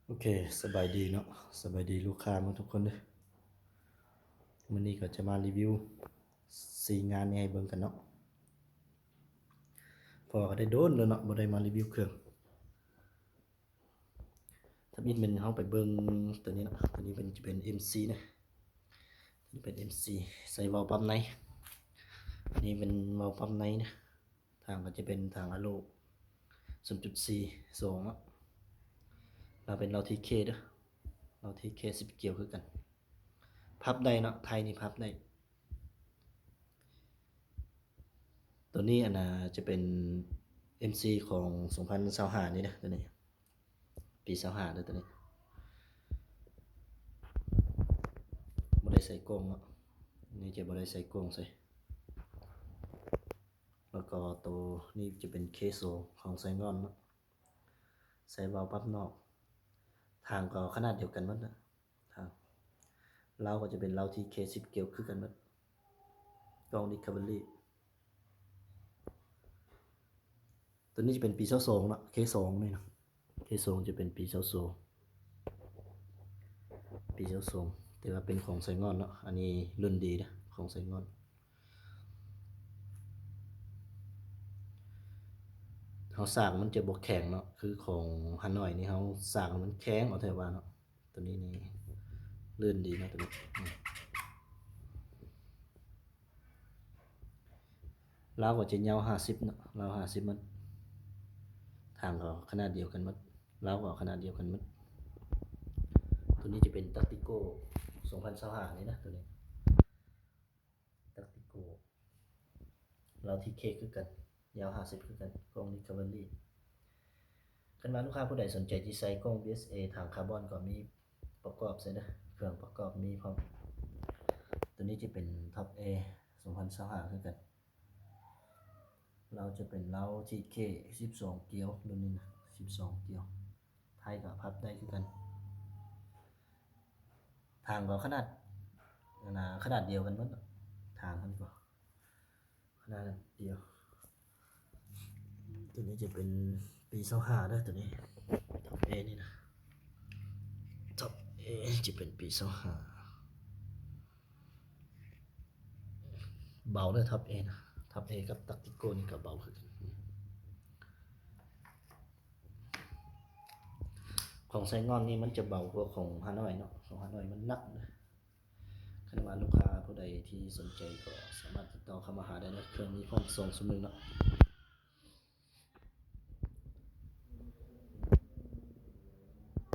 ໂອເຄ ສະບາຍດີເນາະ ສະບາຍດີລູກຄ້າໝົດທຸກຄົນເດີ. ມື້ນີ້ກໍຈະມາຣີວິວສີ່ງານນີ້ໃຫ້ເບິ່ງກັນເນາະ ເພາະວ່າກໍໄດ້ດົນແລ້ວເນາະ ບໍ່ໄດ້ມາຣີວິວເຄື່ອງ. ທຳອິດແມ່ນເຮົາໄປເບິ່ງຕົວນີ້ເນາະ ຕົວນີ້ເປັນ ຈະເປັນເອັມຊີນະ ຕົວນີ້ເປັນເອັມຊີ ໃສ່ເວົ້າປັບໃນ. ອັນນີ້ເປັນເວົ້າປັບໃນນະ ຖັງກໍຈະເປັນຖັງອາໂລສູນຈຸດສີ່ສອງເນາະ ລາວເປັນລາວທີເຄເດີ ລາວທີເຄສິບກຽວຄືກັນ ພັບໄດ້ເນາະ ໄທນີ້ພັບໄດ້. ຕົວນີ້ອັນນ່າຈະເປັນເອັມຊີຂອງສອງພັນຊາວຫ້ານີ້ເດີ ຕົວນີ້ປີຊາວຫ້າເດີ ຕົວນີ້ບໍ່ໄດ້ໃສ່ກ່ອງເນາະ ນີ້ຈະບໍ່ໄດ້ໃສ່ກ່ອງໃສ່. ແລ້ວກໍໂຕນີ້ຈະເປັນເຄສອງຂອງໄຊງອນເນາະ ໃສ່ເວົ້າປັບນອກ ຖັງກໍຂະໜາດດຽວກັນໝົດນະ ລາວກໍຈະເປັນລາວທີເຄສິບກຽວຄືກັນໝົດ ກ່ອງຣີຄັບເວີຣີ. ຕົວນີ້ຈະເປັນປີຊາວສອງເນາະ ເຄສອງນີ້ເນາະ ເຄສອງຈະເປັນປີຊາວສອງ ປີຊາວສອງ ແຕ່ວ່າເປັນຂອງໄຊງອນເນາະ ອັນນີ້ລຸ້ນດີເດີ ຂອງໄຊງອນ. ເຮົາສາກມັນຈະບໍ່ແຂງເນາະ ຄືຂອງຮານ້ອຍນີ້ເຮົາສາກມັນແຂງເອົາແທ້ວ່າເນາະ. ຕົວນີ້ນີ້ລື່ນດີເນາະ ຕົວນີ້ ອືມ ລາວກໍຈະຍາວຫ້າສິບເນາະ ລາວຫ້າສິບໝົດ ຖັງກໍຂະໜາດດຽວກັນໝົດ ລາວກໍຂະໜາດດຽວກັນໝົດ. ຕົວນີ້ຈະເປັນຕັກຕິໂກສອງພັນຊາວຫ້ານີ້ນະ ຕົວນີ້ ຕັກຕິໂກ ລາວທີເຄຄືກັນ ຍາວຫ້າສິບຄືກັນ ກ້ອງຣີຄັບເວີຣີ. ຄັນວ່າລູກຄ້າຜູ້ໃດສົນໃຈທີ່ໃສ່ກ້ອງບີເອສເອຖັງຄາບອນກໍມີປະກອບໃສ່ເດີ ເຄື່ອງປະກອບມີພ້ອມ. ຕົວນີ້ຈະເປັນທັອບເອສອງພັນຊາວຫ້າຄືກັນ ລາວຈະເປັນລາວທີເຄສິບສອງກຽວ ລຸ້ນນີ້ນະ ສິບສອງກຽວ ໄທກໍພັບໄດ້ຄືກັນ ຖັງກໍຂະໜາດ ອັນນ່າ ຂະໜາດດຽວກັນໝົດ ຖັງມັນກໍຂະໜາດດຽວ. ຕົວນີ້ຈະເປັນປີຊາວຫ້າເດີ ຕົວນີ້ທັອບເອນີ້ນະ ທັອບເອຈະເປັນປີຊາວຫ້າ ເບົາເດີທັອບເອນະ ທັອບເອກັບຕັກຕິໂກນີ້ກໍເບົາຄືກັນ. ຂອງໄຊງອນນີ້ມັນຈະເບົາກວ່າຂອງຮານ້ອຍເນາະ ຂອງຮານ້ອຍມັນໜັກເດີ. ຄັນວ່າລູກຄ້າຜູ້ໃດທີ່ສົນໃຈກໍສາມາດຕິດຕໍ່ເຂົ້າມາຫາໄດ້ເດີ ເຄື່ອງມີພ້ອມສອງຊຸມໜຶ່ງເນາະ.